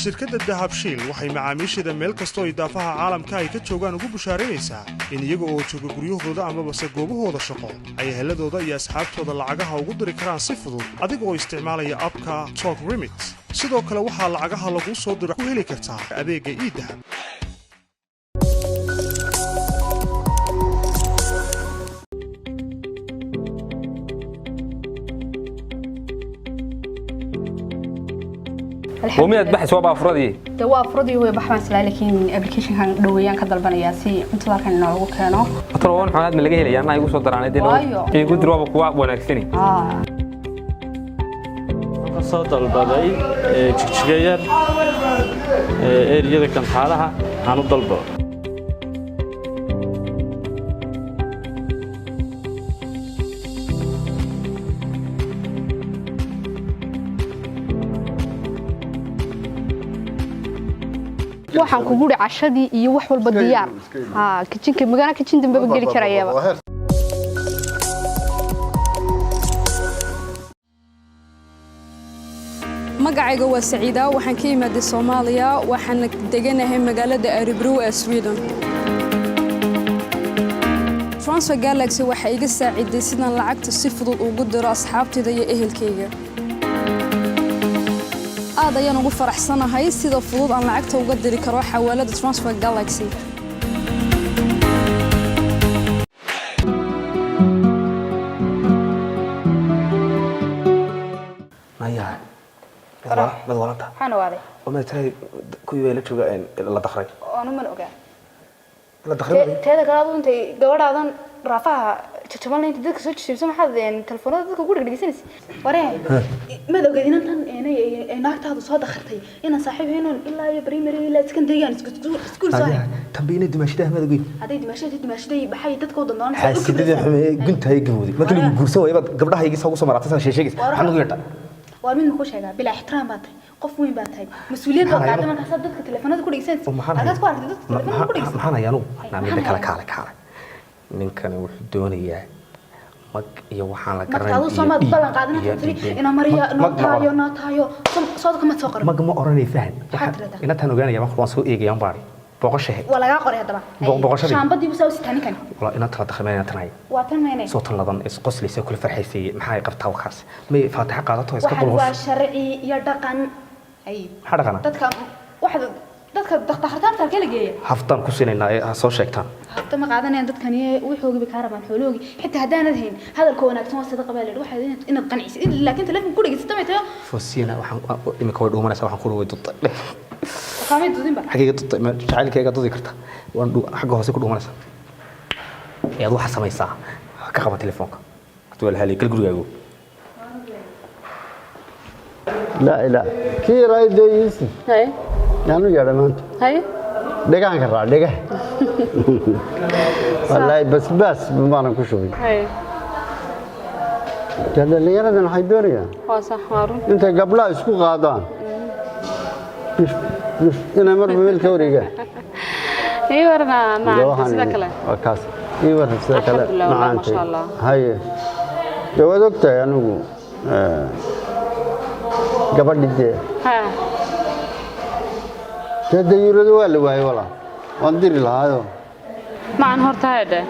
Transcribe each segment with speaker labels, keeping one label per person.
Speaker 1: Shirkadda Dahabshiil waxay macaamiisheeda meel kastoo idaafaha caalamka ay ka joogaan ugu bushaaraynaysaa in iyaga oo jooga guryahooda amabase goobahooda shaqo ay eheladooda iyo asxaabtooda lacagaha ugu diri karaan si fudud adiga oo isticmaalaya app-ka Talk Remit. Sidoo kale waxaa lacagaha laguu soo diro ku heli kartaa adeegga eDahab.
Speaker 2: Miyaad baxays? Waaba afuradii.
Speaker 3: De waa afuradii hooyo, baxbaan islaa, laakiin applicationkan dhoweeyaan ka dalbanayaa si cuntada halkan inoogu keeno.
Speaker 2: Talo xoolaad ma laga helaya? Anaa igu soo daraanay dee.
Speaker 3: Waayo.
Speaker 2: Igu dir, waaba kuwa wanaagsani.
Speaker 4: Ka soo dalbaday Jigjiga Yar, eriyada Kantaalaha aan u dalbado.
Speaker 3: Waxaan kugu uri cashadii iyo wax walba diyaar. Ha kitchenka magana kitchen dambeba geli karayaba.
Speaker 5: Magacayga waa Saciida, waxaan ka imaaday Soomaaliya, waxaana deganahay magaalada Örebro ee Sweden. Transfer Galaxy waxaa iga saaciday sidaan lacagta si fudud ugu diro asxaabtayda iyo ehelkayga. Aad ayaan ugu faraxsanahay sida fudud aan lacagta uga diri karo xawaalada Transfer Galaxy.
Speaker 6: Mayahay, mad walanta?
Speaker 7: Maxaan ogaaday?
Speaker 6: Oo ma tahay kuwii baa la jooga la dakray?
Speaker 7: Oonu man ogaa.
Speaker 6: La dakray.
Speaker 7: Teeda kale, adu intay gabadhaadan raafaha jajaban inta dadka soo jijibso, maxaad telefoonada dadka ugu dhegdhegeysanaysa? Waree, maad ogeed inantan eenay ee naagtaadu soo dakhartay inaan saaxiib haynoon ilaa iyo primary ilaa secondary aan iskuul soo hayn?
Speaker 6: Tambe inay dimaashidaha maad ogeyn?
Speaker 7: Hadday dimaashaday maxay dadka u dandoonaysaa?
Speaker 6: Xaasidadii xumee guntahay gabowday markii lagu guursan waayay baad gabdhaha iga soo maraatay, saa sheegaysa, maxaa nagu yeedha?
Speaker 7: Waar, mid ma ku sheegaa? Bilaa ixtiraam baa tahay, qof weyn baa tahay, mas-uuliyad baa
Speaker 6: Maxaan
Speaker 7: qaaday.
Speaker 6: hayaa?
Speaker 7: Markaasaad dadka telefoonada ku dhegeysanaysa.
Speaker 6: Oo maxaan
Speaker 7: Halkaad ku aragtay dadka telefoonada ku dhegeysan?
Speaker 6: Maxaan hayaa anugu?
Speaker 7: Hay,
Speaker 6: Naa midda
Speaker 7: maxaan
Speaker 6: kale,
Speaker 7: hayaa?
Speaker 6: Kaale kaale, ninkani wuxuu doonayaa mag iyo waxaan la
Speaker 7: Marka
Speaker 6: garanay.
Speaker 7: aduu soo maad ballan qaadin
Speaker 6: iyo
Speaker 7: tiri
Speaker 6: dhiig.
Speaker 7: ina mariya
Speaker 6: Mag
Speaker 7: noo
Speaker 6: ma
Speaker 7: taayo
Speaker 6: oran.
Speaker 7: Noo taayo soo kama soo qoran.
Speaker 6: Mag ma oranay, fahan.
Speaker 7: Maxaad tiraahdaa?
Speaker 6: Inantaan ogaanaya marka waan soo eegayaan baari boqoshahe.
Speaker 7: Waa lagaa qoray haddaba.
Speaker 6: Boqoshadii.
Speaker 7: Shaambadii buu saa u sitaa ninkani.
Speaker 6: Walaa inantan la dakray, inantan hay.
Speaker 7: Waa tan meyne.
Speaker 6: Soo tan ladan is qoslaysa kula farxaysay, maxay qabtaa wakaas? May faataxa qaadato iska
Speaker 7: Waxaan waa
Speaker 6: qulqus.
Speaker 7: sharci iyo dhaqan ay.
Speaker 6: Maxaa dhaqana?
Speaker 7: Dadka waxaad dadka dhakhtartaanta halkee la geeya?
Speaker 6: Haftaan ku siinaynaa ee ha soo sheegtaan.
Speaker 7: Hafta ma qaadanayaan dadkani, waxoogi bay kaa rabaan, xoolahoogi. Xitaa haddaanad hayn, hadalka wanaagsan waa sadaqa baa la yidhi. Waxaad inaad qancisid, laakiin telefoon ku dhegeysata may tayo.
Speaker 6: Foosiyana waxaan imika way dhuumanaysaa, waxaan ku way dudtay.
Speaker 7: Kaamay dudinba.
Speaker 6: Xaggayga dudtay, ma jacaylkayga dudi karta? Waan xagga hoose ku dhuumanaysaa. Ayaad waxaa samaysaa, ka qaba telefoonka haduu la halay gal gurigaagu.
Speaker 8: Laa ilaa kii yaraa deeyiisi.
Speaker 9: Haye.
Speaker 8: Yaanu yeedhay maanta.
Speaker 9: Haye.
Speaker 8: Dhegahan ka raac dhegah, wallaahi basbaas baanan ku shubay.
Speaker 9: Haye.
Speaker 8: Dee dhallinyaradan waxay doonayaan
Speaker 9: Waa sax, waa run.
Speaker 8: intay gabdhaha isku qaadaan bif bif inay marba meel ka wareegaan.
Speaker 9: Ii warna.
Speaker 8: Dee
Speaker 9: Maanta
Speaker 8: waxaan
Speaker 9: sida
Speaker 8: idhi,
Speaker 9: kale.
Speaker 8: Waa kaas, ii warran sida kale.
Speaker 9: Alxamdulillah, wallah,
Speaker 8: Macaantay.
Speaker 9: masha Allah.
Speaker 8: Haye, dee waad ogtahay anigu gabadhi dee
Speaker 9: Ha.
Speaker 8: dee dayuurado waa la waayey, walaa waan diri lahaayo.
Speaker 9: Macan horta haydhe.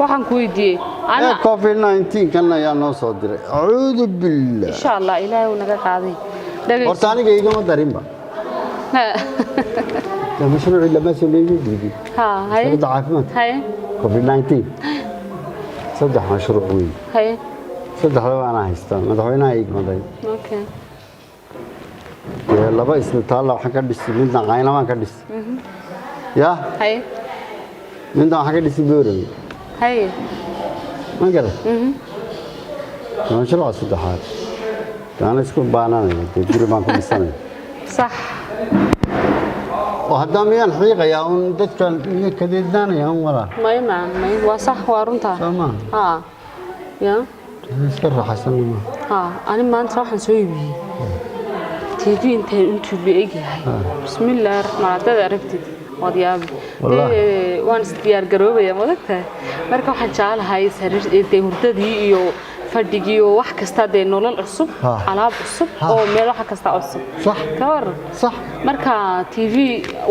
Speaker 9: Waxaan ku weydiiyey.
Speaker 8: Ee
Speaker 9: Ana
Speaker 8: Covid 19 kan ayaa noo soo diray, acuudu billah.
Speaker 9: Insha Allah Ilaahay uu naga qaaday. Dhageyso.
Speaker 8: Horta aniga igama darinba.
Speaker 9: Ha.
Speaker 8: Dee mashruucii lama soo leeyay gudbi.
Speaker 9: Ha, haye.
Speaker 8: Wasaaradda caafimaadka.
Speaker 9: Haye.
Speaker 8: Covid 19 saddex mashruuc weyn.
Speaker 9: Haye.
Speaker 8: Saddexda waana haystaa, madaxweynaha igmaday.
Speaker 9: Okay.
Speaker 8: Dee laba isbitaalla waxaan ka dhisi, midna Caynabaan ka dhisi ya.
Speaker 9: Haye.
Speaker 8: Midna waxaan ka dhisi Boorame.
Speaker 9: Haye.
Speaker 8: Ma garan mashruuca saddexaad dee ana isku baananaya, dee guri baan ku dhisanaya.
Speaker 9: Sax.
Speaker 8: Oo haddaa miyaan xiiqayaa un dadkan miya kadeednaanaya un walaa?
Speaker 9: May maan may, waa sax, waa runta.
Speaker 8: Soo maaha?
Speaker 9: Ha. Ya.
Speaker 8: Iska raaxaysan ma.
Speaker 9: Ha, ani maanta waxaan soo iibiyey TV intay intuu la egyahay. Bismillaahi raxmaan, haddaad aragtid waad yaabi.
Speaker 8: Wallahi.
Speaker 9: Dee, waan isdiyaar garoobaya, ma ogtahay? Marka waxaan jeclahay sariir dee hurdadii iyo Fadhigii oo wax kasta dee, nolol cusub, alaab cusub oo meel wax kasta cusub.
Speaker 8: Sax.
Speaker 9: Ka waran?
Speaker 8: Sax.
Speaker 9: Marka TV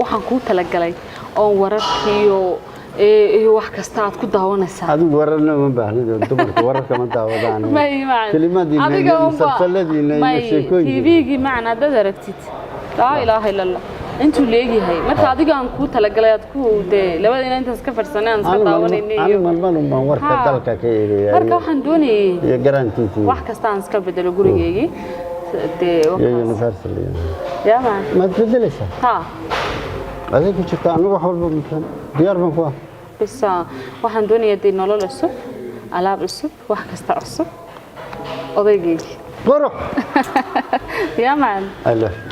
Speaker 9: waxaan kuu talagalay oon wararkiiyo iyo wax kasta aad ku daawanaysaa.
Speaker 8: Adigu wararna uma baahnid oo dumarku wararka ma daawadaan.
Speaker 9: May macaan.
Speaker 8: Kelimadiina
Speaker 9: Adiga
Speaker 8: iyo
Speaker 9: unba-
Speaker 8: musalsaladiina iyo
Speaker 9: may,
Speaker 8: sheekooyinkiina.
Speaker 9: TV-gii macaan haddaad aragtid, laa ilaaha illa Allah, intuu leegyahay. Marka adiga aan kuu talagalay aad ku dee labadina intaas ka fadhsanay aan iska daawanayna iyo
Speaker 8: Anigu marmalun baan warka dalka ka eegaya.
Speaker 9: Marka waxaan doonayay
Speaker 8: iyo garantiisa
Speaker 9: wax kasta aan iska bedelo gurigeygii dee.
Speaker 8: iyo
Speaker 9: Wakaas.
Speaker 8: Universal
Speaker 9: Yaa macaan.
Speaker 8: Maad bedelaysaa?
Speaker 9: Ha.
Speaker 8: Aday ku jirta, anigu wax walba mataan diyaar baan ku ah.
Speaker 9: Bas waxaan doonayaa dee nolol cusub, alaab cusub, wax kasta cusub, odaygeygii.
Speaker 8: Qurux.
Speaker 9: Yaa macaan.
Speaker 8: I love you.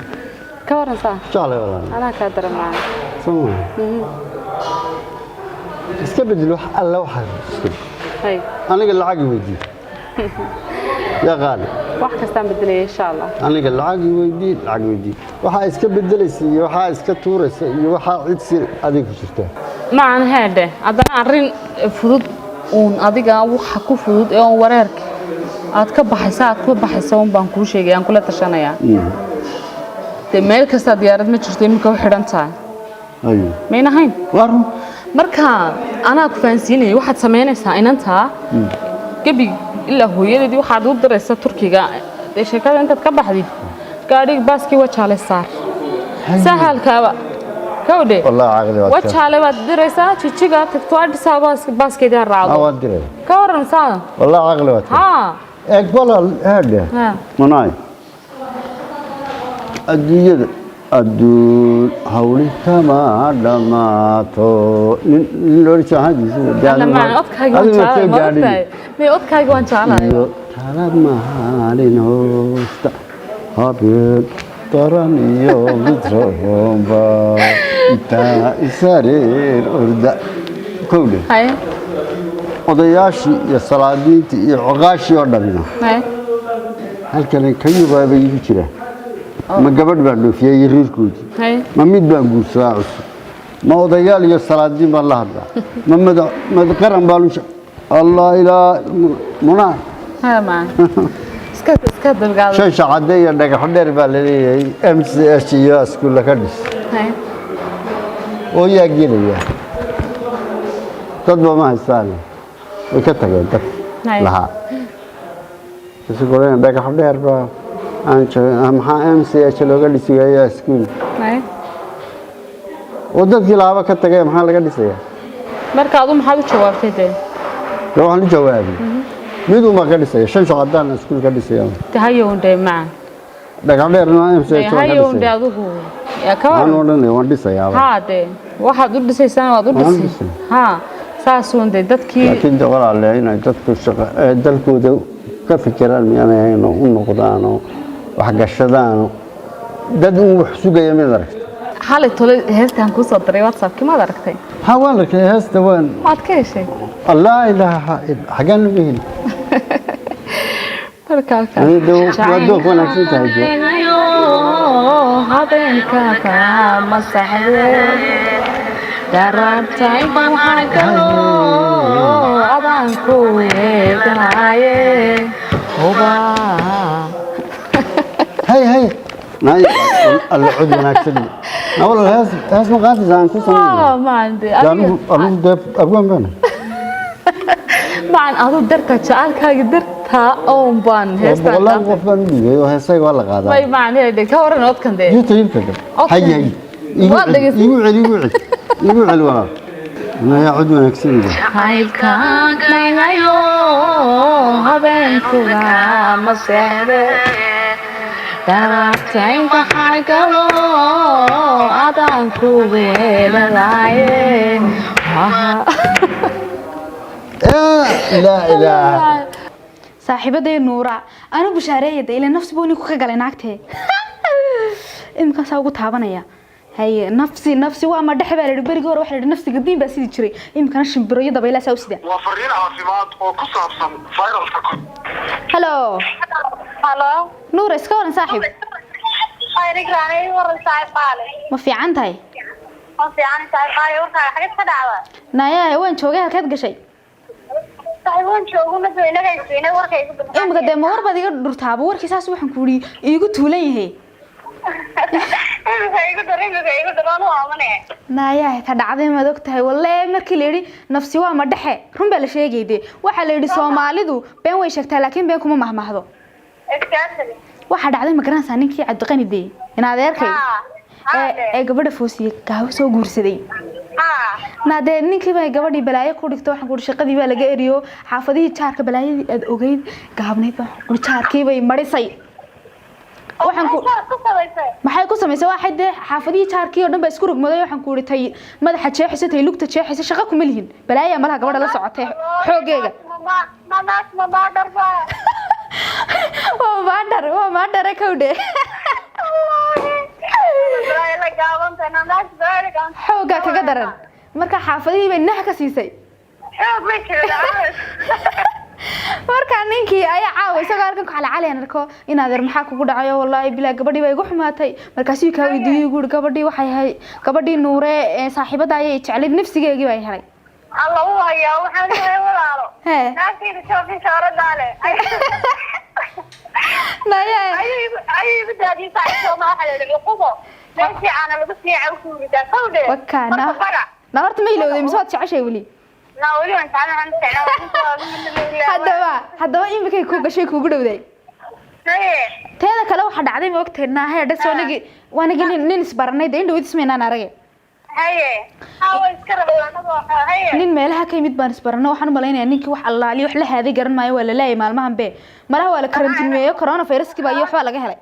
Speaker 9: Ka waran saa?
Speaker 8: Jeclay walaal.
Speaker 9: Anaa kaa daran macaan.
Speaker 8: Soo iska bedel wax alla waxaa iska bedel.
Speaker 9: Hay.
Speaker 8: Aniga lacag i weydii yaa qaali.
Speaker 9: Wax kastaan bedelaya insha Allah.
Speaker 8: Aniga lacag i weydii, lacag weydii, waxaa iska bedelaysa iyo waxaa iska tuuraysa iyo waxaa cid si adig ku jirta.
Speaker 9: Macan heedhe, haddana arrin fudud uun adiga waxa ku fudud ee oon wareerka aad ka baxaysa aad ku baxaysa uun baan kuu sheegay, aan kula tashanayaa. Dee meel kasta diyaarad ma jirto iminka u xidhan tahay.
Speaker 8: Ayo.
Speaker 9: Mayna ahayn?
Speaker 8: Waa run.
Speaker 9: Marka anaa ku fahansiinaya waxaad samaynaysaa inantaa gebi ilaa hooyadeedii waxaad u diraysaa Turkiga. Dee sheekada intaad ka baxdid gaadhiga baaskii Wajaale saar, sahalkaaba kawdhe.
Speaker 8: Wallahi caqli waad ka-
Speaker 9: Wajaale baad diraysaa, Jijiga tagto, Addis Ababa baaskeedii ha
Speaker 8: Ah,
Speaker 9: raacdo.
Speaker 8: waan diraya.
Speaker 9: Ka waran saa?
Speaker 8: Wallahi caqli waad ka-
Speaker 9: Haa.
Speaker 8: Eeg walaal, heedhe.
Speaker 9: Haa.
Speaker 8: Munaay, adduunyada adduun hawli kama dhammaato, nin nin loodhan jiray waxaan
Speaker 9: Alla macaan, odkaagi waan jeclahay, ma ogtahay? May, odkaagi waan jeclahay.
Speaker 8: Iyo tala maalin hoosta habeen daran iyo mid roomba intaa isareer orda kowdhe.
Speaker 9: Haye.
Speaker 8: Odayaashii iyo salaadiintii iyo coqaashii oo dhamina
Speaker 9: haye
Speaker 8: halkan ka yubaaba igu jira. Ma gabadh baan dhoofiyey iyo reerkoodii?
Speaker 9: Haye.
Speaker 8: Ma mid baan guursadaa cusub? Ma odayaal iyo salaadiin baan la hadlaa? Ma madax mad qaran baan u Allah ilaa munaa.
Speaker 9: Haya macaan, iska iska dulqaado.
Speaker 8: Shan shacade iyo dhagaxo dheer baa laleeyahay MCH iyo iskuulla ka dhis.
Speaker 9: Haye.
Speaker 8: Oo yaa gelaya? Dad ba ma haystaane, way ka tageen dad
Speaker 9: Haye.
Speaker 8: lahaa isagoo dhagaxo dheer baa aan joogin. Maxaa MCH looga dhisi waayaa iskuul?
Speaker 9: Haye.
Speaker 8: Oo dadkii lahaaba ka tagay, maxaa laga dhisayaa?
Speaker 9: Marka adu maxaad u jawaabtay dee?
Speaker 8: Dee waxaan u jawaabay mid unbaa ka dhisaya, shan shacadaan iskuul ka dhisaya.
Speaker 9: De hayown dee macaan.
Speaker 8: Dhagax dheerna MCH
Speaker 9: Dee
Speaker 8: waan ka
Speaker 9: hayown dee
Speaker 8: dhisaya.
Speaker 9: Adigu yaa ka
Speaker 8: Waxaan
Speaker 9: waran?
Speaker 8: odhanaya waan dhisayaaba.
Speaker 9: Haa, dee waxaad u dhisaysaan waad u
Speaker 8: Waan
Speaker 9: dhisay.
Speaker 8: dhisay.
Speaker 9: Haa, saasuun dee dadkii.
Speaker 8: Laakiin de walaale, inay dadku shaqa dalkooda ka fikiraan miyaanay ahayn oo u noqdaan oo waxgashadaan oo dad un wax sugaya mid aragta.
Speaker 9: Xalay tole heestaan kuu soo diray WhatsAppkii maad aragtay?
Speaker 8: Ha, waan arkay heesta, waan.
Speaker 9: Waad ka heshay?
Speaker 8: Allah ilaaha illa, xaggaan laga heli?
Speaker 9: Marka halkaas.
Speaker 8: Ani de waa doog wanaagsan tahay de.
Speaker 9: Habeenka kama saxde, darabtay waxaan galo adaan ku eeganaye huba.
Speaker 8: Hay hay, nay alla cod wanaagsan na walaal, hees hees ma qaadaysaa aan ku sameeyo?
Speaker 9: Macaan dee
Speaker 8: Dee
Speaker 9: adiga.
Speaker 8: anigu dee abwaan baan.
Speaker 9: Macaan, adu darta jacalkaaga dartaa oon baan
Speaker 8: Oo
Speaker 9: heestaan
Speaker 8: boqolaal qof baan u dhiibay oo heesayga waa la qaadaa.
Speaker 9: May macaan, heedhe, ka waran codkan dee?
Speaker 8: YouTube-ka gal.
Speaker 9: Codkan.
Speaker 8: Hay hay, igu
Speaker 9: Waad
Speaker 8: celi,
Speaker 9: dhegaysatay.
Speaker 8: igu celi, igu celi, igu celi walaal. Nayaa cod wanaagsan iga.
Speaker 9: Jacaylkaaga habeenkuga ma seexde, darabtay waxaan galo adaan ku weelalaaye.
Speaker 8: Laa ilaaha.
Speaker 7: Saaxiibaday Nuura anu bushaareeyada ilaa nafsi buu ninku ka galay naagtee, iminkaasaa ugu taabanaya. Haye, nafsi nafsi waa ma dhexe baa la yidhi. Berigii hore waxaa la yidhi nafsiga diin baa sidi jiray, iminkana shimbiro iyo dabaylaha saa u sida.
Speaker 10: Waa fariin caafimaad oo ku saabsan fayraska.
Speaker 7: Halo.
Speaker 11: Halo.
Speaker 7: Nuura, iska waran saaxiib?
Speaker 11: Waran saaxiib qaali.
Speaker 7: Ma fiican tahay?
Speaker 11: Ma fiican saaxiib qaali, warkaaga xageed ka dhacda?
Speaker 7: Naayaa, waan joogay, halkeed gashay?
Speaker 11: Saaxiib, waan jooguna soo inaga isweyne warka igu dul.
Speaker 7: Imika dee ma war baad iga dhurtaaba warkii saas waxaan ku yidhi iigu tuulan yahay.
Speaker 11: Imika igu dar, imika igu dar, waan u aamane.
Speaker 7: Naayahay, ta dhacday maad og tahay? Walle markii la yidhi nafsi waa ma dhexe, run baa la sheegay. Dee waxaa la yidhi Soomaalidu been way sheegtaa, laakiin been kuma mahmahdo.
Speaker 11: Exactly.
Speaker 7: Waxaa dhacday, ma garanaysaa ninkii Cabdiqani dee in adeerkay ee gabadha Foosiye gaawo soo guursaday? Naa dee ninkii bay gabadhii balaayo ku dhigto. Waxaan kuhi shaqadii baa laga eriyo, xaafadihii jaarka balaayadii aad ogeyd gaabnayd baa waxaan kuhi jaarkii bay marisay. Waxaan ku maxay ku samaysay? Waxay dee xaafadihii jaarkii oo dhan baa isku rogmaday. Waxaan ku ihi tay madaxa jeexaysa, tay lugta jeexaysa, shaqo kuma lihin. Balaaya malaha gabadha la socotay xooggeega. Waa maadhar, waa maadhare kawdhe, xooggaa kaga daran. Marka xaafadihii bay nah ka siisay. Marka ninkii ayaa caawa isagoo halkan ku calacalayan arko, in adeer maxaa kugu dhacayo? Wallaahi bilaa gabadhii baa igu xumaatay. Markaasuu kaa weydiiyey, igu yidhi gabadhii waxay ahay gabadhii Nuure ee saaxiibada ayay jeclayd, nafsigeegii baa helay.
Speaker 11: Alla u hayaa, waxaan leeyahay walaalo.
Speaker 7: Hee.
Speaker 11: Naagtayda shopping shaaradaa leh.
Speaker 7: Naye.
Speaker 11: Ayuu igu daadiyey saaxiibtoo, ma waxa la yidhi cuqubo meel fiicana lagu siica ku ridaa sawdhe.
Speaker 7: Wakaana.
Speaker 11: Marka bara.
Speaker 7: Na horta ma ilowday mise waad jeceshay weli?
Speaker 11: Na weli waan jeclaan, waxaan jeclaan.
Speaker 7: Haddaba imikay kuu gashay, kuugu dhowday.
Speaker 11: Haye.
Speaker 7: Teeda kale waxaa dhacday, ma ogtahay naahe dhas waanagi waanagi nin isbaranay dee, indhow ismaynaan arage.
Speaker 11: Haye. Hawa iska rabaa haye.
Speaker 7: Nin meelaha ka yimid baan isbarano. Waxaan u malaynayaa ninkii wax allaaliyo wax la haaday garan maayo, waa la laayay maalmahan be, malaha waa la karantiimeeyo, corona viruskii baa iyo waxbaa laga helay.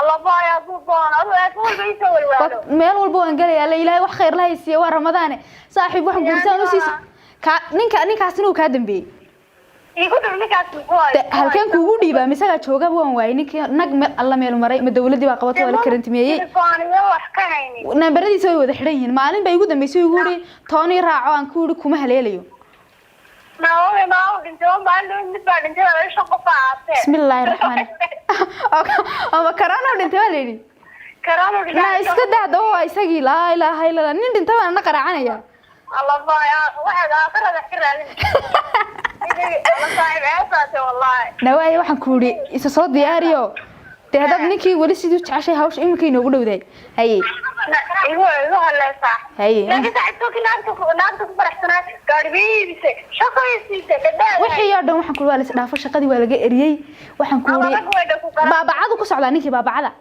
Speaker 11: Alla baaya aduu doon aduu aad walba ii soo walwaalo.
Speaker 7: Meel walba waan gelayaa la Ilaahay wax khayr la haysiiya, waa Ramadaane saaxiib, waxaan guursan u siisa ka ninka ninkaasina uu kaa dambeeyey.
Speaker 11: Igu dhur ninkaas muxuu ahay?
Speaker 7: De, halkeen kuugu dhiibaa misagaa jooga? Waan waayay ninkii, nag meel alla meel maray, ma dawladdii baa qabatay, waa la karantimeeyey.
Speaker 11: Telefooniyo wax ka haynin.
Speaker 7: Nambaradiisa way wada xidhan yihiin. Maalin bay igu dambeysay igu yidhi tooni raaco, aan ku yidhi kuma haleelayo.
Speaker 11: Naomi ma uu dhintay oo maalin mid baa dhintay baa shan qof baa aatee.
Speaker 7: Bismillaahi raxmaani. Ama corona u dhintay baa la yidhi.
Speaker 11: Corona u dhintay.
Speaker 7: Na iska daa haddaba, waa isagii. Laa ilaaha illa Allah, nin dhintay baan ana qaraacanaya.
Speaker 11: Alla baaya waxaad aakhirada ka raadin. Alla saaxiib ceesaate wallaahi.
Speaker 7: Nawaaye, waxaan ku yidhi isa soo diyaariyo dee, haddaad ninkii weli siduu jeceshay, hawsha iminka inoogu dhowdahay. Haye.
Speaker 11: Igu igu haleysaa.
Speaker 7: Haye.
Speaker 11: Laakiin saaxiibtookii naagta ku faraxsanaa gaari bay iibisay, shaqo ay siisay dhadhaa.
Speaker 7: Wixii oo dhan waxaan ku yidhi waa la isdhaafo, shaqadii waa laga eriyey. Waxaan ku yidhi baabacadu ku socdaa ninkii baabacada.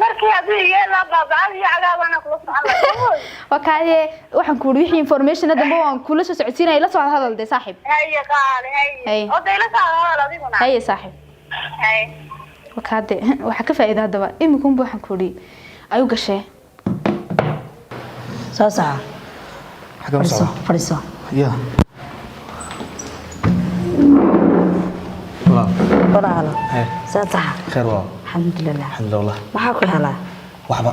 Speaker 11: Markii aduu yeelaa baabacada iyo cagaabana kula socon.
Speaker 7: Waa kaaye, waxaan ku yidhi wixii information dambe waan kula soo socodsiinaya, la socda hadal dee saaxiib.
Speaker 11: Haye qaali haye.
Speaker 7: Haye.
Speaker 11: Oo dee ila socda hadal adiguna.
Speaker 7: Haye saaxiib.
Speaker 11: Haye.
Speaker 7: Waa kaade, waxaa ka faa'iida haddaba iminkunba waxaan ku yidhi ayuu gashee.
Speaker 12: Soo soco.
Speaker 6: Xagee u
Speaker 12: Fadhiiso.
Speaker 6: socdaa?
Speaker 12: Fadhiiso.
Speaker 6: Ya. Walaal.
Speaker 12: Walaalo.
Speaker 6: Haye.
Speaker 12: Soo saxa.
Speaker 6: Khayr walaal.
Speaker 12: Alxamdulilah.
Speaker 6: Alxamdulilah.
Speaker 12: Maxaa ku helaa?
Speaker 6: Waxba.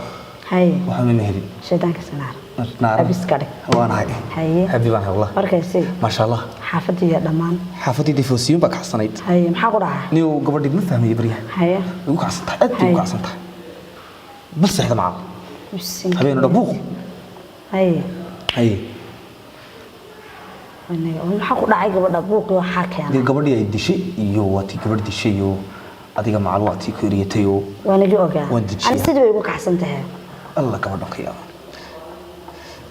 Speaker 12: Haye.
Speaker 6: Waxba ma helin.
Speaker 12: Shaydaanka sanaar.
Speaker 6: Naara.
Speaker 12: Abiska dhig.
Speaker 6: Waan ahay.
Speaker 12: Haye.
Speaker 6: Happy baan ahay wallah.
Speaker 12: Markaysi.
Speaker 6: Maasha Allah.
Speaker 12: Xaafadda iyo dhammaan.
Speaker 6: Xaafaddii Foosiyuun baa kacsanayd.
Speaker 12: Haye, maxaa ku dhacay?
Speaker 6: Niyow gabadhii ma fahmayay baryaha.
Speaker 12: Haye.
Speaker 6: Way igu kacsan tahay, aad bay igu kacsan tahay. Bal seexda macal.
Speaker 12: Bisinka.
Speaker 6: Habeen oo dhan buuq.
Speaker 12: Haye.
Speaker 6: Haye.
Speaker 12: Wanaga, maxaa ku dhacay gabadha buuqii waxaa keenay?
Speaker 6: Dee gabadhii ay dishay iyo waa tii gabadh dishay iyo adiga macal waa tii ku eriyatay oo
Speaker 12: Waa nagi ogaa.
Speaker 6: Waan dejiyay.
Speaker 12: Ani sidii bay igu kacsan tahay.
Speaker 6: Allah gabadhan ka yaaba.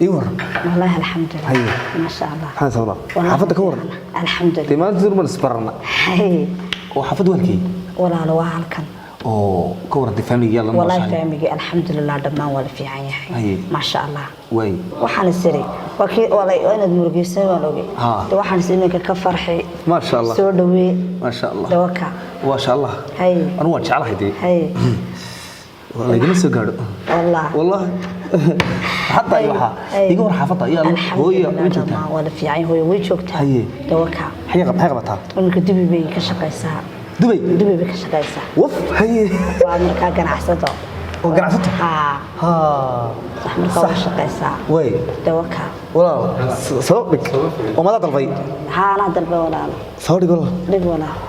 Speaker 6: Ii waran.
Speaker 12: Wallaahi alxamdulilah.
Speaker 6: Haye.
Speaker 12: Maasha Allah.
Speaker 6: Maxaa sababa? Xaafadda ka waran.
Speaker 12: Alxamdulilah.
Speaker 6: Dee maanta durban isbarana.
Speaker 12: Haye.
Speaker 6: Oo xaafad walkii.
Speaker 12: Walaalo waa halkan.
Speaker 6: Oo ka waran dee family yalla.
Speaker 12: Wallaahi faamigii alxamdulilah dhammaan waa la fiican yahay.
Speaker 6: Haye.
Speaker 12: Maasha Allah.
Speaker 6: Way.
Speaker 12: Waxaan is iri waa kii walay waa inaad murugeysan waan ogey.
Speaker 6: Ha.
Speaker 12: De waxaan is iminka ka farxi.
Speaker 6: Maasha Allah.
Speaker 12: Soo dhawee.
Speaker 6: Maasha Allah.
Speaker 12: Dawaka.
Speaker 6: Maasha Allah.
Speaker 12: Haye.
Speaker 6: Anu waan jeclahay dee.
Speaker 12: Haye.
Speaker 6: Waa laygama soo gaadho.
Speaker 12: Wallah.
Speaker 6: Wallahi. Hatta iyo waxaa. Iga war xaafadda ayaa hooyo
Speaker 12: Alxamdulilah
Speaker 6: way joogtaa.
Speaker 12: dhammaan waa la fiican yahay. Hooyo way joogtaa.
Speaker 6: Haye.
Speaker 12: Dawaka.
Speaker 6: Maxay qabataa?
Speaker 12: Iminka Dubai bay ka shaqaysaa.
Speaker 6: Dubai?
Speaker 12: Dubai bay ka shaqaysaa.
Speaker 6: Waf haye.
Speaker 12: Waa markaa ganacsato.
Speaker 6: Oo ganacsato?
Speaker 12: Haa.
Speaker 6: Ha.
Speaker 12: Sax markaa waa shaqaysaa.
Speaker 6: Way.
Speaker 12: Dawaka.
Speaker 6: Walaal soo dhig. Oo madaa dalbay.
Speaker 12: Haa anaa dalbay walaalo.
Speaker 6: Soo dhig walaal.
Speaker 12: Dhig walaalo.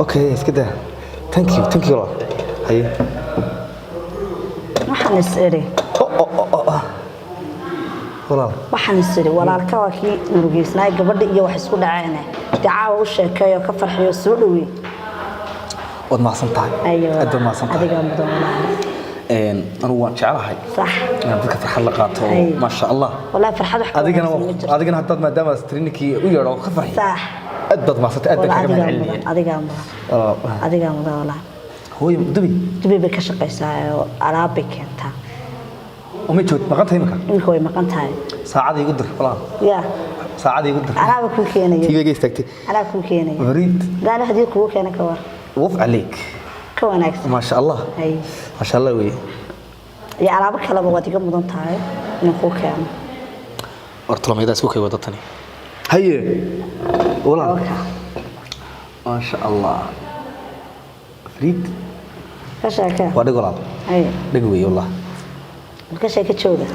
Speaker 6: Okay, iska daa. Thank you, thank you walaal. Haye.
Speaker 12: Waxaan is iri.
Speaker 6: Oh. Walaal.
Speaker 12: Waxaan is iri walaalka waa kii murugeysnaay gabadha iyo wax isku dhaceen, dee caawa u sheekeeyo, ka farxiyo, soo dhaweey.
Speaker 6: Waad mahadsan tahay.
Speaker 12: Ayo.
Speaker 6: Aad baad mahadsan tahay.
Speaker 12: Adigaa mudan, walaal.
Speaker 6: Anigu waan jeclahay inaan dadka farxad la qaato oo
Speaker 12: Ay.
Speaker 6: Maasha Allah.
Speaker 12: Wallahi farxad wax ka
Speaker 6: Adigana
Speaker 12: wanaagsan ma jirto.
Speaker 6: Adigana haddaad maadaama trininkii u yeedho oo ka farxi. Aad baad mahadsan tahay, aad baan
Speaker 12: Walaal,
Speaker 6: kaaga
Speaker 12: adigaa
Speaker 6: mahad
Speaker 12: mudan,
Speaker 6: celinaya.
Speaker 12: adigaa mudan.
Speaker 6: Walaal.
Speaker 12: Adigaa mudan, walaal.
Speaker 6: Hooyo Dubay?
Speaker 12: Dubay bay ka shaqaysaa oo alaab bay keentaa.
Speaker 6: Uma joogto, maqan tahay imika?
Speaker 12: Iminka way maqan tahay.
Speaker 6: Saacada igu dir, walaal.
Speaker 12: Ya.
Speaker 6: Saacada igu dir.
Speaker 12: Alaaba kuu keenayo.
Speaker 6: Tiiga istaagtay.
Speaker 12: Alaab kuu keenayo.
Speaker 6: Fariid.
Speaker 12: Daana hadii kugu keena ka war?
Speaker 6: Wuf عليك.
Speaker 12: Ka wanaagsan.
Speaker 6: Maasha Allah.
Speaker 12: Ay.
Speaker 6: Maasha Allah wey.
Speaker 12: Iyo alaabo kaleba waad iga mudan tahay inaan kuu keeno.
Speaker 6: Horta lamaydaa isku kay wadatani. Haye walaal, maasha Allah, Fariid.
Speaker 12: Ka sheekee.
Speaker 6: Waa dhig, walaal.
Speaker 12: Ay.
Speaker 6: Dhig wey, wallah.
Speaker 12: Ka sheeke jooga.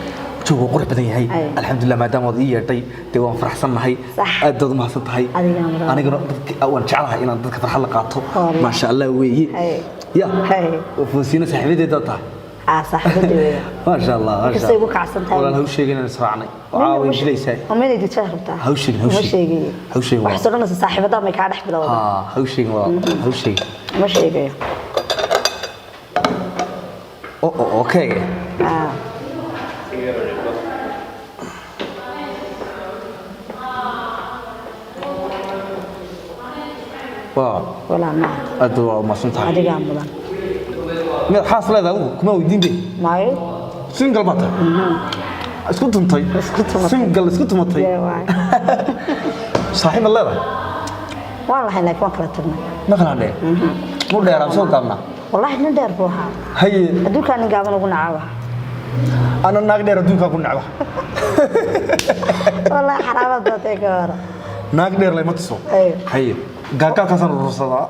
Speaker 6: Joog wuu qurux badan yahay.
Speaker 12: Ay.
Speaker 6: Alxamdulilah, maadaama waad ii yeedhay dee waan faraxsannahay. Aad baad u mahadsan tahay.
Speaker 12: Adigaa mudan.
Speaker 6: Aniguna dadka waan jeclahay inaan dadka farxad la qaato.
Speaker 12: Wallah.
Speaker 6: Maasha Allah weeye.
Speaker 12: Ay.
Speaker 6: Ya foosiina saaxiibadeeda tahay.
Speaker 12: Aa, saaxiibadii weeye.
Speaker 6: Maasha Allah, maasha.
Speaker 12: Inkastay igu kacsan tahay.
Speaker 6: Walaal, ha u sheegin inaan israacnay. Waxaa way dilaysaa.
Speaker 12: Oo meelay dijaa rabtaa?
Speaker 6: Ha u sheegin, ha u
Speaker 12: Ma
Speaker 6: sheegin.
Speaker 12: sheegayo.
Speaker 6: Ha u sheegin, walaal.
Speaker 12: Waxaad odhanaysaa saaxiibadaa may kaa dhex bilowda.
Speaker 6: Haa, ha u sheegin, walaal, ha u sheegin.
Speaker 12: Ma sheegayo.
Speaker 6: Oh, okay.
Speaker 12: Aa.
Speaker 6: Waa.
Speaker 12: Walaal ma.
Speaker 6: Aad waa mahadsan tahay.
Speaker 12: Adigaa mudan.
Speaker 6: Miyaad xaas leedahay adigu? Kuma weydiin be.
Speaker 12: Maayo.
Speaker 6: Single baa tahay. Isku tuntay.
Speaker 12: Isku tumatay.
Speaker 6: Single isku tumatay.
Speaker 12: Yee, waay.
Speaker 6: Saaxiib ma leedahay?
Speaker 12: Waan lahayn, laakiin waan kala tagnay.
Speaker 6: Ma kala dheer? Mu dheeraa soo gaabnaa?
Speaker 12: Wallaahi nin dheer buu ahaa.
Speaker 6: Haye.
Speaker 12: Adduunkaa nin gaaban ugu nacaba.
Speaker 6: Ana naag dheer adduunkaa ku nacba.
Speaker 12: Wallaahi xaraamad baatay ka hor.
Speaker 6: Naag dheer lama tuso.
Speaker 12: Ay.
Speaker 6: Haye. Gaagaabkaasaan urursadaa.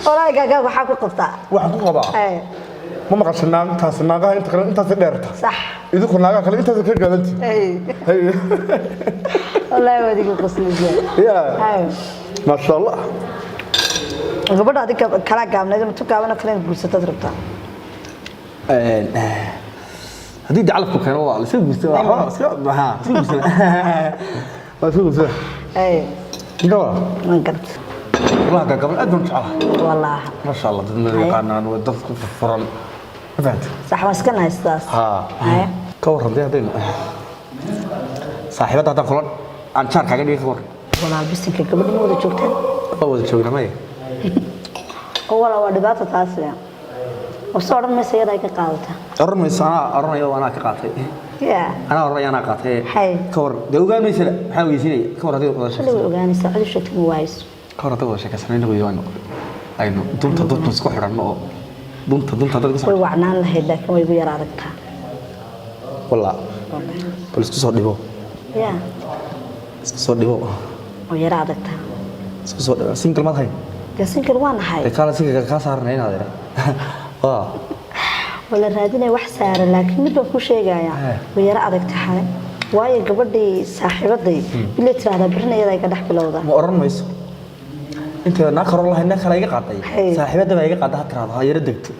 Speaker 12: Wallaahi gaagaab waxaa ku qabtaa.
Speaker 6: Waxaan ku qabaa.
Speaker 12: Ay.
Speaker 6: Ma maqashay naagtaas, naagaha inta kale intaas dheerta.
Speaker 12: Sax.
Speaker 6: Idinku naagaha kale intaas ka gaabanti.
Speaker 12: Ay.
Speaker 6: Haye.
Speaker 12: Wallaahi waad igu qoslaysaa.
Speaker 6: Ya.
Speaker 12: Ay.
Speaker 6: Maasha Allah.
Speaker 12: Gabadha adiga kala gaabnayd ma tu gaaban oo kale inaad guursataad rabtaa?
Speaker 6: Haddii dacalafku keeno waa la iska guursan, waa iska, maxaa iska guursan, waa iska guursan.
Speaker 12: Ay.
Speaker 6: Inta waa.
Speaker 12: Waan garta.
Speaker 6: Wallahi gaagaban aad baan u jeclahay.
Speaker 12: Wallaahi.
Speaker 6: Maasha Allah, dad ma yaqaanaan, waa dad ku furfuran. Ma fahamtay?
Speaker 12: Sax, waan iska nahay sidaas.
Speaker 6: Haa.
Speaker 12: Haye.
Speaker 6: Ka warran dee haddaynu saaxiibadda haddaan kula aan jaar kaaga dhigay, ka warran?
Speaker 12: Walaal, bisinka, gabadha ma wada joogtaan?
Speaker 6: Waa wada joognaa, maya.
Speaker 12: Oo walaal, waa dhibaato taasi. Oo soo odhan maysa iyada ay ka qaadataa.
Speaker 6: Oran mayso, anaa oranaya oo anaa ka qaatay.
Speaker 12: Ya.
Speaker 6: Anaa oranaya, anaa qaatay.
Speaker 12: Haye.
Speaker 6: Ka warran dee, ogaan maysana maxaa ogeysiinaya? Ka warran haddii wada
Speaker 12: Xilli way
Speaker 6: sheekaysan.
Speaker 12: ogaanaysaa, cid u sheegtay ma waayso.
Speaker 6: Ka warran haddii wada sheekaysanay inagu iyo aynu dunta dunta isku xidhanno oo dunta dunta dad isku
Speaker 12: Way wacnaan lahayd, laakiin way igu yar adagtaa.
Speaker 6: Walaa, bal isku soo dhibo.
Speaker 12: Ya.
Speaker 6: Isku soo dhibo.
Speaker 12: Way yara adagtaa.
Speaker 6: Isku soo dhibo. Single maad hayn?
Speaker 12: Dee single waan ahay.
Speaker 6: Dee kaala single kaa saarnay inaad ira waa.
Speaker 12: Waa la raadinaya wax saaran, laakiin mid baan kuu sheegayaa.
Speaker 6: Eh.
Speaker 12: Way yara adag tahay. Waayo gabadhii saaxiibaday bilay tiraahdaa birina iyada ay ka dhex bilowda.
Speaker 6: Ma oran mayso. Inta naag hore lahayd, naag kale iga qaaday, saaxiibada baa iga qaada ha tiraahdo, ha yara degto,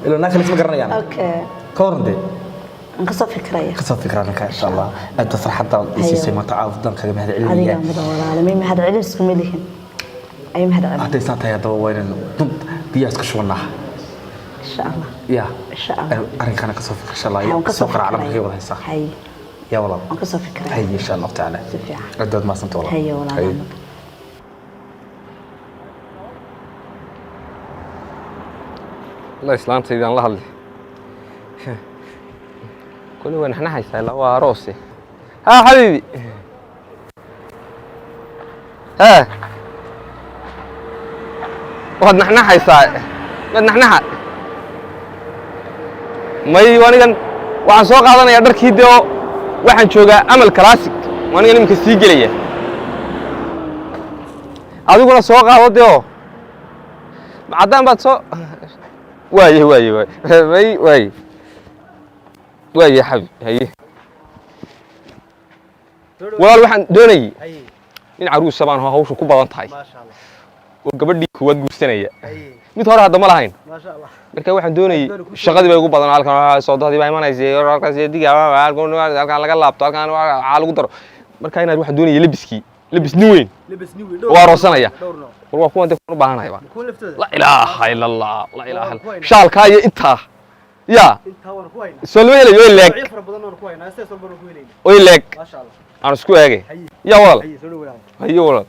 Speaker 6: ilaa naag kale isma garanayaan.
Speaker 12: Okay.
Speaker 6: Ka waran dee?
Speaker 12: Aan kasoo fikiraya.
Speaker 6: Kasoo fikraa ninka, insha Allah. Aad baa farxadda i siisay maanta caafidan kaga mahad celinaya.
Speaker 12: Adigaa mudan, walaale, may mahad celin iskuma lihin. Ay mahad celin.
Speaker 6: Hadday saa tahay haddaba waa inaynu dun biyaha isku shubannaa.
Speaker 12: Insha Allah.
Speaker 6: Ya.
Speaker 12: Insha Allah.
Speaker 6: Arrinkana kasoo fikir, insha Allah.
Speaker 12: Waan kasoo
Speaker 6: Soo qara calamka
Speaker 12: fikiraya.
Speaker 6: wada haysaa.
Speaker 12: Haye.
Speaker 6: Ya walaal.
Speaker 12: Waan kasoo fikiraya.
Speaker 6: Haye, insha Allah tacaala.
Speaker 12: Si fiican.
Speaker 6: Aad baad mahadsantahay, walaal.
Speaker 12: Haye, walaal.
Speaker 6: Haye.
Speaker 2: Allah, islaantaydaan la hadlay kule waa naxnaxaysaa ilaa waa aroose. Haa xabiibi, haa, waad naxnaxaysaa, waad naxnaxa. May, anigan waxaan soo qaadanayaa dharkii dee oo waxaan joogaa Amal Classic. Anigan iminka sii gelaya, adiguna soo qaado dee oo caddaan baad soo. Waaye waaye waaye, may waaye waaye xabi. Haye walaal, waxaan doonayey nin caruusa baan hawshu ku badan tahay. Oo gabadhii kuwaad guursanaya, mid hore hadda ma lahayn.
Speaker 13: Maasha Allah.
Speaker 2: Marka waxaan doonayay, shaqadii bay ugu badan halkan, soodadii baa imanaysa, halkaas diga, halkan laga laabto, halkan waxaa lagu daro. Marka inaad waxaan doonayay labiskii, labis nin weyn.
Speaker 13: Labis nin weyn.
Speaker 2: Oo aroosanaya.
Speaker 13: Dhowr nooc.
Speaker 2: War, waa kuwan dee u baahanaya ba.
Speaker 13: Kuwan laftooda.
Speaker 2: La ilaaha ila Allah, la ilaaha illa shaalkaa iyo intaa ya.
Speaker 13: Intaa waan ku haynaa.
Speaker 2: Soo lama helayo, way leeg.
Speaker 13: Noocyo fara badan waan ku haynaa, sidaas walba waan ku helaynaa.
Speaker 2: Oy leeg.
Speaker 13: Maasha Allah.
Speaker 2: Aan isku eegay ya walaal.
Speaker 13: Haye, soo dhawaada.
Speaker 2: Hayo walaal.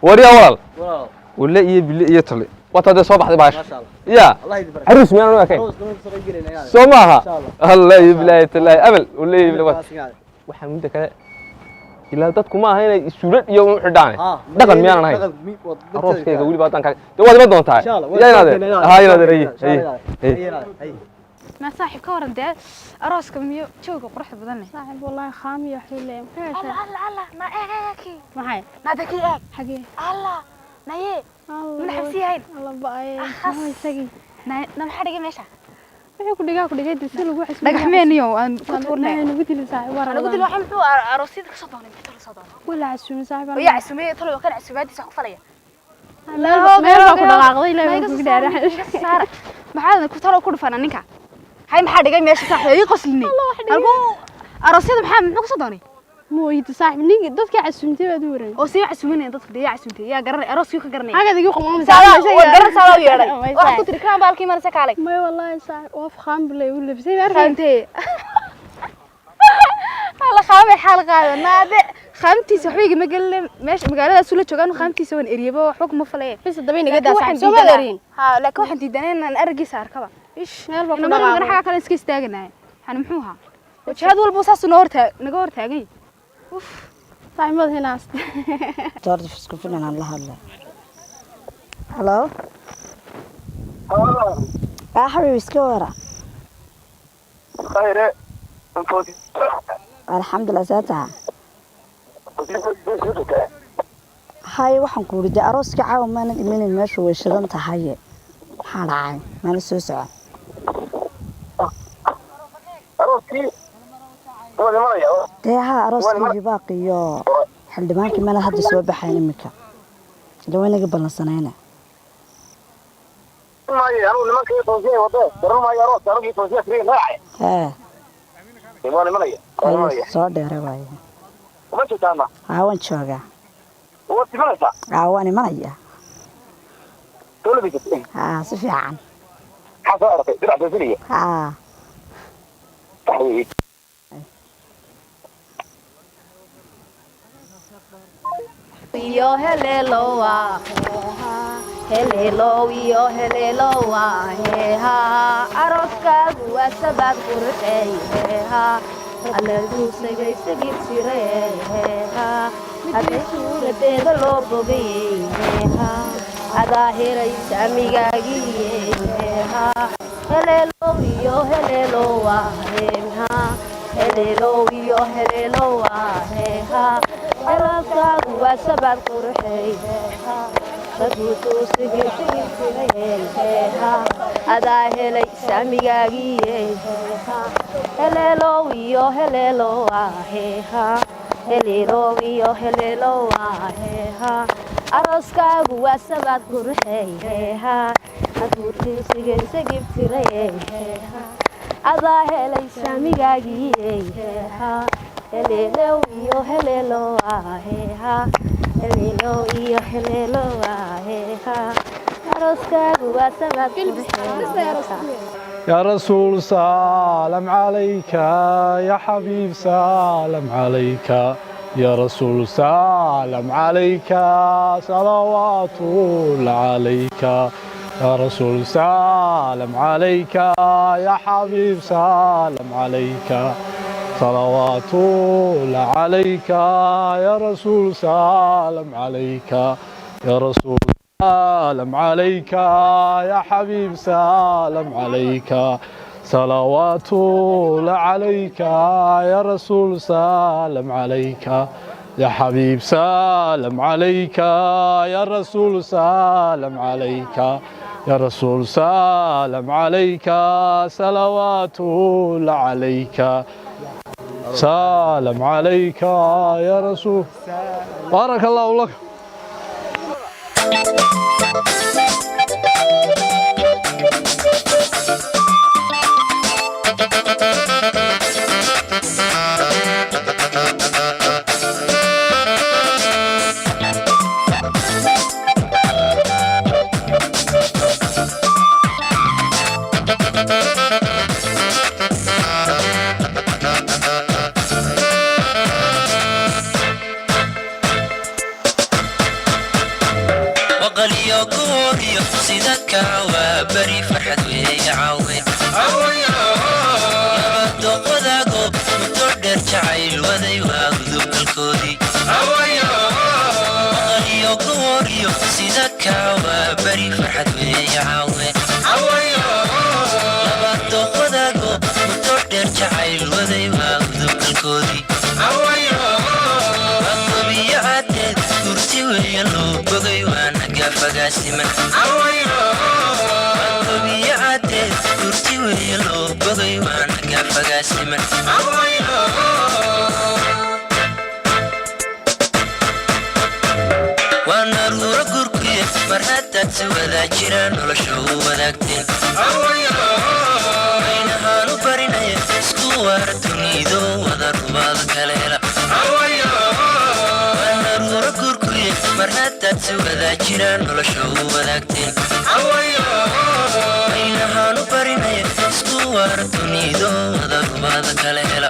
Speaker 2: Wariya walaal.
Speaker 13: Walaal.
Speaker 2: Wale iyo bile iyo tale waata dee soo baxday baasha.
Speaker 13: Maasha Allah.
Speaker 2: Ya.
Speaker 13: Allah idin barakeeyo.
Speaker 2: Caruus miyaan u ekayn?
Speaker 13: Aroos lama soo qayb gelayna.
Speaker 2: Soo maaha?
Speaker 13: Insha Allah.
Speaker 2: Allah iyo bilaahi talaahi amal wale iyo bile.
Speaker 13: Waad.
Speaker 2: Waxaa muddo kale ilaa dadku ma aha inay suulad iyo u xidhaan dhaqan miyaanan ahayn arooskayga weliba haddaan kaaga dee waad iman doontaa.
Speaker 13: Insha Allah.
Speaker 2: Ya inaadee ha inaadee haye haye.
Speaker 13: Haye.
Speaker 7: Ma saaxiib, ka waran dee arooska miyo jooga quruxda badan leh?
Speaker 14: Saaxiib, wallahi khaami iyo wuxuu leeyahay.
Speaker 7: Allah Allah Allah, ma eeg eeg.
Speaker 14: Maxay?
Speaker 7: Naada kii eeg.
Speaker 14: Xagee?
Speaker 7: Allah naye mana xabsi yahayn.
Speaker 14: Allah ba'ay. Maxaa isagii?
Speaker 7: Na na maxaa dhigay meesha?
Speaker 14: Wuxuu ku dhigaa ku dhigay dee si lagu xisbiyo.
Speaker 7: Dhagax meeniyo aan ku tuurnay.
Speaker 14: Nagu dili saaxiib, waa
Speaker 7: Nagu dili. Waxa muxuu aroosyada ka soo doonay? Inta la soo doonay?
Speaker 14: Wala casuumay saaxiib.
Speaker 7: Yaa casuumay talo kan casuumaadiisa ku falaya.
Speaker 14: Meel meel baa ku dhaqaaqday, ilaahay baa kugu dhaaray.
Speaker 7: Maxaa ku talo ku dhufana ninka? Hay, maxaa dhigay meesha saaxiib? Ii qoslinay halkuu aroosyada maxaa muxuu ka soo doonay?
Speaker 14: Mooyida saaxiib, ninka dadka casuumtay baad u waran.
Speaker 7: Oo sii casuuminaya dadka dee, yaa casuumtay, yaa garanay arooskii ka garanay.
Speaker 14: Xagaad igu qamaamay.
Speaker 7: Saaxiib waa garan, saadaa u yeedhay, waxaad ku tiri kaan baalkii marse kaalay.
Speaker 14: May wallahi saaxiib, waa faqaan bilay u labsay.
Speaker 7: Fahamtee alla khaamay xaal qaado naade khaamtiisa waxba igama gelin meesha magaaladaas ula joogaan, khaamtiisa waan eriyaba, waxba kuma falaya.
Speaker 14: Bas daba inaga daa saaxiib, soo ma erin.
Speaker 7: Ha, laakiin waxaan diidanay inaan aragiisa arkaba. Ish,
Speaker 14: meel baa ku
Speaker 7: inamada
Speaker 14: dhaqaaqay.
Speaker 7: Xagga kale iska istaaganahay. Waxaan muxuu ahaa wajahad walba saas noo hortaa naga hortaagay. Uf.
Speaker 14: Saaxiib, mad hinaast.
Speaker 12: Horta isku filan aan la hadla. Halo. Ah, xabiib, iska wara.
Speaker 10: Khayre.
Speaker 12: Alxamdulilah, saa taha. Haye, waxaan ku wuri dee arooska caawa maanad imanin, meeshu way shidan tahaye. Maxaa dhacay? Maana soo socon?
Speaker 10: Arooskii waa imanaya.
Speaker 12: Dee haa, arooskii Hibaaq iyo xildhibaankii maanad hadda soo baxayn iminka. Ila waa inaga ballansanayna.
Speaker 10: Maayo, anuu nimankii toosiya wado garan maayo arooska, anugii toosiya kaliya raacay.
Speaker 12: Hee.
Speaker 10: Waa imanaya, waa
Speaker 12: haye
Speaker 10: imanaya.
Speaker 12: Soo dheere waaye.
Speaker 10: Uma joogtaana?
Speaker 12: Haa, waan joogaa.
Speaker 10: Waad imanaysaa?
Speaker 12: Haa, waan imanaya.
Speaker 10: Soo labisatay?
Speaker 12: Haa, si fiican.
Speaker 10: Maxaa soo aragtay? Dirac toosinaya?
Speaker 12: Haa.
Speaker 10: Sax weeye.
Speaker 15: Iyo helelowa, helelow iyo helelowa, heha, arooskaagu waa sabaad qurxey, heha, alagu sagay sagid jire, heha, haddii suuradeeda loo bogayey, heha, adaa helay saamigaagiiye, heha, helelow iyo helelowa, heha, helelow iyo helelowa, heha, arooskaagu waa sabaad qurxey, heha, adaa helay saamigaagiiye, heleelow iyo heleelowa, heha, heleelow iyo heleelowa, heha, arooskaagu waa sabaad qurxey, heha, aduurtisigensagibtiray, heha, adaa helay saamigaagiiye, heha, heleelow iyo heleelowa, heha, heleelow iyo heleelowa, heha, arooskaagu waa sabaad qurxey.
Speaker 16: يا رسول سلام عليك، يا حبيب سلام عليك، يا رسول سلام عليك، صلوات الله عليك، يا رسول سلام عليك، يا حبيب سلام عليك، صلوات الله عليك، يا رسول سلام عليك، يا رسول سلام عليك، يا حبيب سلام عليك. صلوات الله عليك يا رسول سلام عليك يا حبيب سلام عليك يا رسول سلام عليك يا رسول سلام عليك صلوات الله عليك سلام عليك يا رسول بارك الله لك.
Speaker 17: Waqaliyo gooriyo sida kaawa bari farxad weeye caawe labadoqodaago muddo dheer jacayl waday waa gudubkalkoodii. Waqaliyo gooriyo sida kaawa bari farxad weeye caawe labadoqodaago muddo dheer jacayl waday waa gudubkalkoodii. Wagobiyo cadeed gurti weeye loo bogay waana gafagaasiman. Wagobiyo cadeed gurti weeye loo bogay waana gafagaasiman. Waa naruuro gurkuye mar haddaad si wadaa jiraan nolosha u wadaagteen aynahaan u barinaya isku waara dunido wada rubaad kala hela. Waa naruuro gurkuye mar haddaad si wadaa jiraan nolosha u wadaagteen aynahaan u barinaya isku waara dunido wada rubaad kala hela.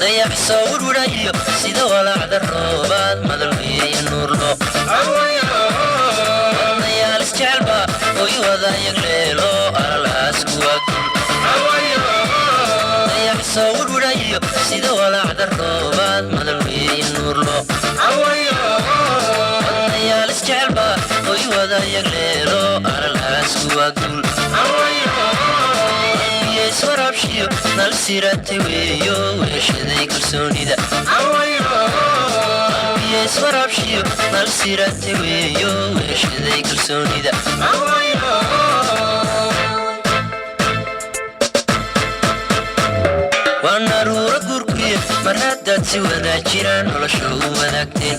Speaker 17: Dayax soo ururayo sida walaacda roobaad madal weeye nuurlo wadnayaal isjecelba oy wadayag leelo alalaas kuwa gul. Dayax soo ururayo sida walaacda roobaad madal weeye nuurlo wadnayaal isjecelba oy wadayag leelo alalaas kuwa gul. Iswarabshiyo nal sirate weeyo weeshaday kalsoonida. Qalbiyo iswarabshiyo nal sirate weeyo weeshaday kalsoonida. Waa naruuro gurkuye mar haddaad si wadaa jiraan nolosha u wadaagteen.